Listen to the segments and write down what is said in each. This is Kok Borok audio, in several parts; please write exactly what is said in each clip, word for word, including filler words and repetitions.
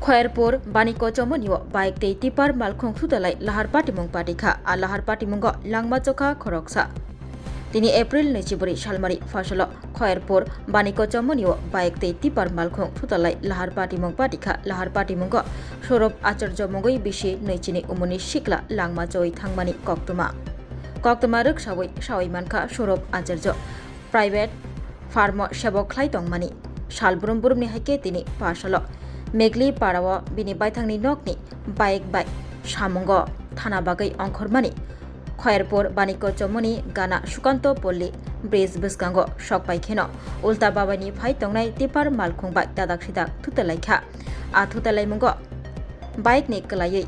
Khoyerpur Baniko Chomoni o bike tei tipper malkhung thutalai lahar patimung patikha. A lahar patimungo langma chokha khoroksa. Tini April naichibri salmari phasalo Khoyerpur Baniko Chomoni o bike tei tipper malkhung thutalai lahar patimung patikha. Lahar patimungo Saurabh Acharya mungwi bisi naichini umuni sikla langma choi thangmani koktwma. Koktwma rwksawi sawi mankha Saurabh Acharya private farm o sebok khlai tongmani. Sal brum brumni hai khe tini phasalo Megli para o bini baithangni nokni bike bai samungo thana bagwi ongkhormani. Khoyerpur Baniko Chomoni gana Sukanto Polli bridge bwskango sok pai kheno ulta babaini phai tongnai tipper malkhung bai dadak sidak thutalai kha. A thutalaimungo bike ni kwlaiwi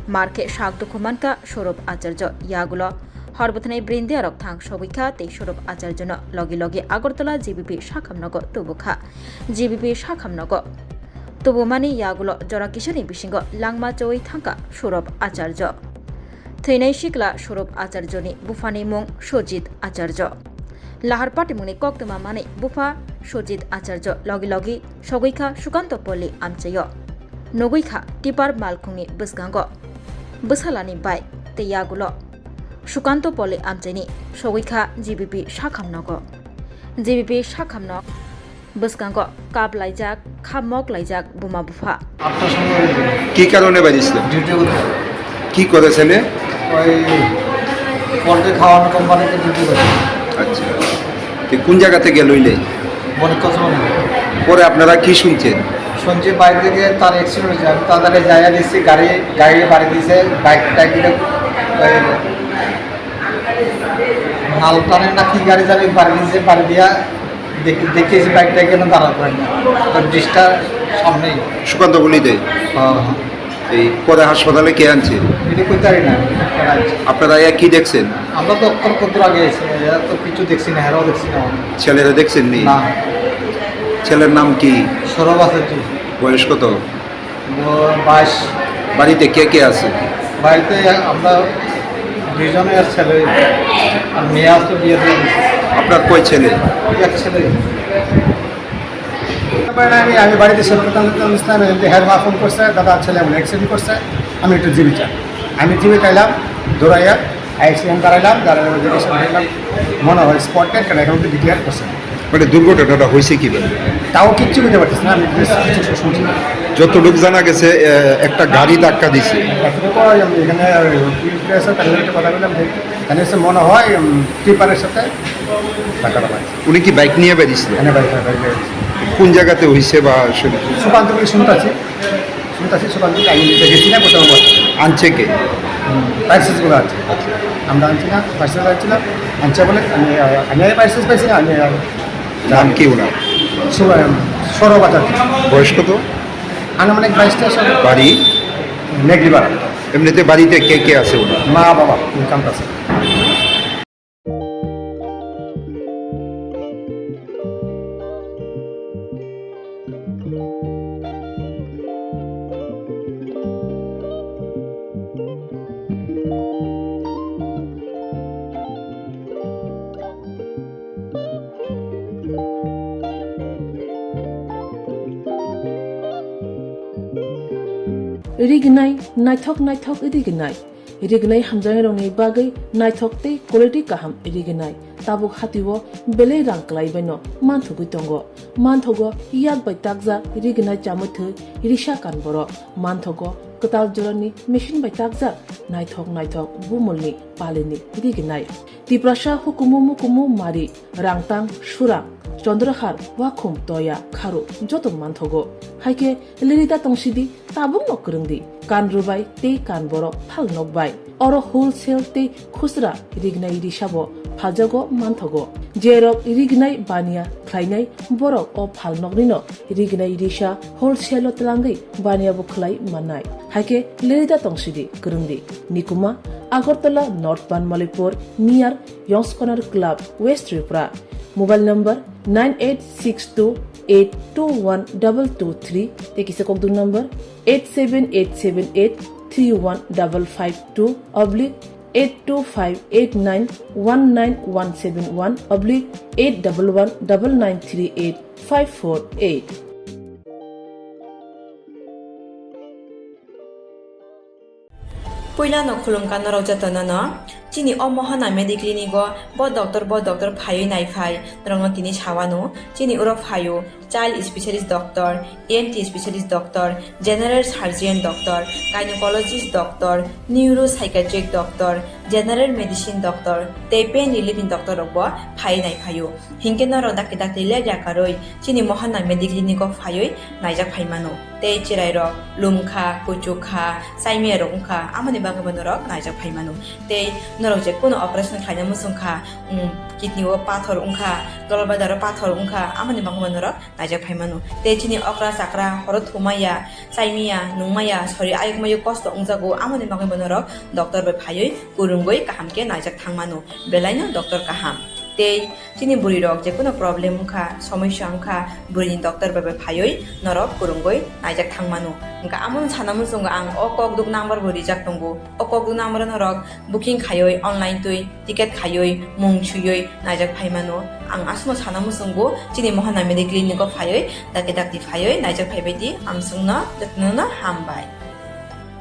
mar khe sak dukhu mankha Saurabh Acharya. Yagulo hor bwthanai brindia rok thang sogwi kha tei Saurabh Acharya no logi logi Agartala G B P sakham nogo tubu kha. G B P sakham nogo tubumani yagulo jora kisani bisingo langma choi thangkha Saurabh Acharya. Thwinai sikla Saurabh Acharyani buphani mung Sujit Acharya. Lahar patimungni koktwma manwi bupha Sujit Acharya logi logi sogwi kha Sukanto Polli amchaio. Nugwi kha tipper malkhungni bwskango bwsalani bike tei yagulo Sukanto Polli amchaini sogwi kha G B P sakham nogo. G B P sakham nok bwskango kap laijak, kha mok laijak buma bupha. আটটার সময় হয়েছে। কি কারণে বেরিয়েছিল? ডিউটি করতে। কি করে ছেলে? ওই পোল্ট্রি খাওয়ানো কোম্পানিতে ডিউটি করে। আচ্ছা। তো কোন জায়গা থেকে লইলে? বণিক কচুমারি। পরে আপনারা কি শুনছেন? শুনছি বাইক থেকে তার অ্যাক্সিডেন্ট হয়েছে। আমি তাড়াতাড়ি যাইয়া দেখছি গাড়ি, গাড়ি বাড়ি দিয়েছে, বাইক টাইক দিয়ে ওই মাল টানে না কি গাড়ি জানি বাড়ি দিয়েছে, বাড়ি দিয়া দেখি, দেখি এসে বাইকটা এখানে দাঁড়া করে না। তো ব্রিজটার সামনেই। সুকান্ত বলি দেয়। হ্যাঁ, হ্যাঁ। এই পরে হাসপাতালে কে আনছে? এটা কই জানি না। আপনারা এ কি দেখছেন? আমরা তো অক্ষর কদ্দুর আগে এসে, এরা তো কিছু দেখছি না, হেরাও দেখছি না। ছেলেরা দেখছেননি? না। ছেলের নাম কি? সৌরভ আছে কি? বয়স কত? ও বাইশ। বাড়িতে কে কে আছে? বাড়িতে আমরা দুইজনে আর ছেলে, আর মেয়ে আসতো বিয়ে দিয়ে দিয়েছে। আপনার কয় ছেলে? এক ছেলে। তারপরে আমি, আমি বাড়িতে সব কথা বলতাম, বুঝতাম, এমনি হের মা ফোন করছে, "দাদা, ছেলে এমন অ্যাক্সিডেন্ট করছে, আমি একটু জিবি চাই।" আমি জিবি চাইলাম, দৌড়াইয়া আইসি আমি দাঁড়াইলাম, দাঁড়াইলাম, জিজ্ঞাসা করলাম, মনে হয় স্পট ডেড, কারণ এখন তো ডিক্লেয়ার করছে না। মানে দুর্ঘটনাটা হয়েছে কিভাবে? তাও কিচ্ছু বুঝতে পারতেছি না, আমি জাস্ট কিছু শুনছি না। যতটুকু জানা গেছে, এ, একটা গাড়ি ধাক্কা দিছে। এতটুকু ওই আমি এখানে ওই পুলিশ ড্রেসে তাদের সাথে কথা বললাম যে, এখানে এসে মনে হয়, উম, টিপারের সাথে ধাক্কাটা লাগছে। উনি কি বাইক নিয়ে বেরিয়েছিলেন? এখানে বাইক, বাইক বেরিয়েছে। কোন জায়গাতে হয়েছে বা শুনে? সুকান্ত বলে শুনতেছি। শুনতেছি, সুকান্ত আমি নিজে গেছি না, কোথাও বলে। আনছে কে? হুম, পার্সেলগুলো আনছে। আমরা আনছি না, পার্সেল আনছিলাম। আনছে বলে আমি, আহ, আমি আর পার্সেল পাইছি না, আমি আর নাম কি ওনার? সৌরভ আচার্য। বয়স কত? আনুমানিক বাইশ তেইশ হবে। বাড়ি? মেঘলিপাড়া। এমনিতে বাড়িতে কে কে আছে ওনার? মা, বাবা, ইনকাম আছে। Rignai, naithok naithok rignai. Rignai hamjaknairokni bagwi naithok tei quality kaham rignai. Tabuk hatio belai rang kwlaibaino manthogwi tongo. Manthogo yak bai takjak rignai chamwi thwi risa kan borok. Manthogo kwtal jorani machine bai takjak naithok naithok bumulni palini rignai. Tiprasa hukumu mukumu mari, rangtang, surang, chondrahar, wakhum, toya, kharu joto manthogo. Haikhe lirita tongsidi, tabukno kwrwngdi, kan rwbai tei kan borok phal nokbai. Oro wholesale tei khusra rignai risabo phaljago manthogo. Jerok rignai baniya khlainai borok o phalnoknino rignai risa wholesale-o twlangwi baniyabo khlai mannai. Haikhe lirita tongsidi, kwrwngdi. Nikuma, Agartala North Banmalipur, near Yongs Corner Club, West Tripura. Mobile number nine eight six two eight two one double two three, tei kisa kokduk number eight seven eight seven eight three one double five two oblique eight two five eight nine one nine one seven one oblique eight double one double nine three eight five four eight. Puilano khulumkha norok jotono no. Chini o Mohana Mediclinic o bo doctor, bo doctor phaiwi naiphai norokno tini sawano. Chini oro phaio child specialist doctor, E N T specialist doctor, general surgeon doctor, gynecologist doctor, neuropsychiatric doctor, general medicine doctor tei pain relief ni doctor rok bo phaiwi naiphaio. Hinkhe norok dakti dakti lepya karwi chini Mohana Mediclinic o phaiwi naijak phaimano. Tei chwrairok lumkha, kuchukha, chaimiyarok wngkha, amoni bagwibo norok naijak phaimano. Tei norok je kuno operation khlaina muchungkha, um, kidney o pathor wngkha, dolbadaro pathor wngkha, amoni bagwibo norok naijak phaimano. Tei chini okra chakra horo thumaya, chaimiya, nungmaya, sori ayukmayo kosto wngjago, amoni bagwibo norok doctor bai phaiwi kwrwngwi kaham khe naijak thangmano. Belaino doctor kaham. Tei chini bwrwi rok je kuno problem wngkha, somosya wngkha, bwrwini doctor bai bai phaiwi norok kwrwngwi naijak thangmano. Hwnkha amoni sana muchungo ang o kokduk number bo rijak tongo. O kokduk number o norok booking khaiwi online twi ticket khaiwi mung swiwi naijak phaimano. Ang aswkno sana muchungo chini Mohana Mediclinic o phaiwi dakti dakti phaiwi naijak phaibai di, amswkno jotono hambai.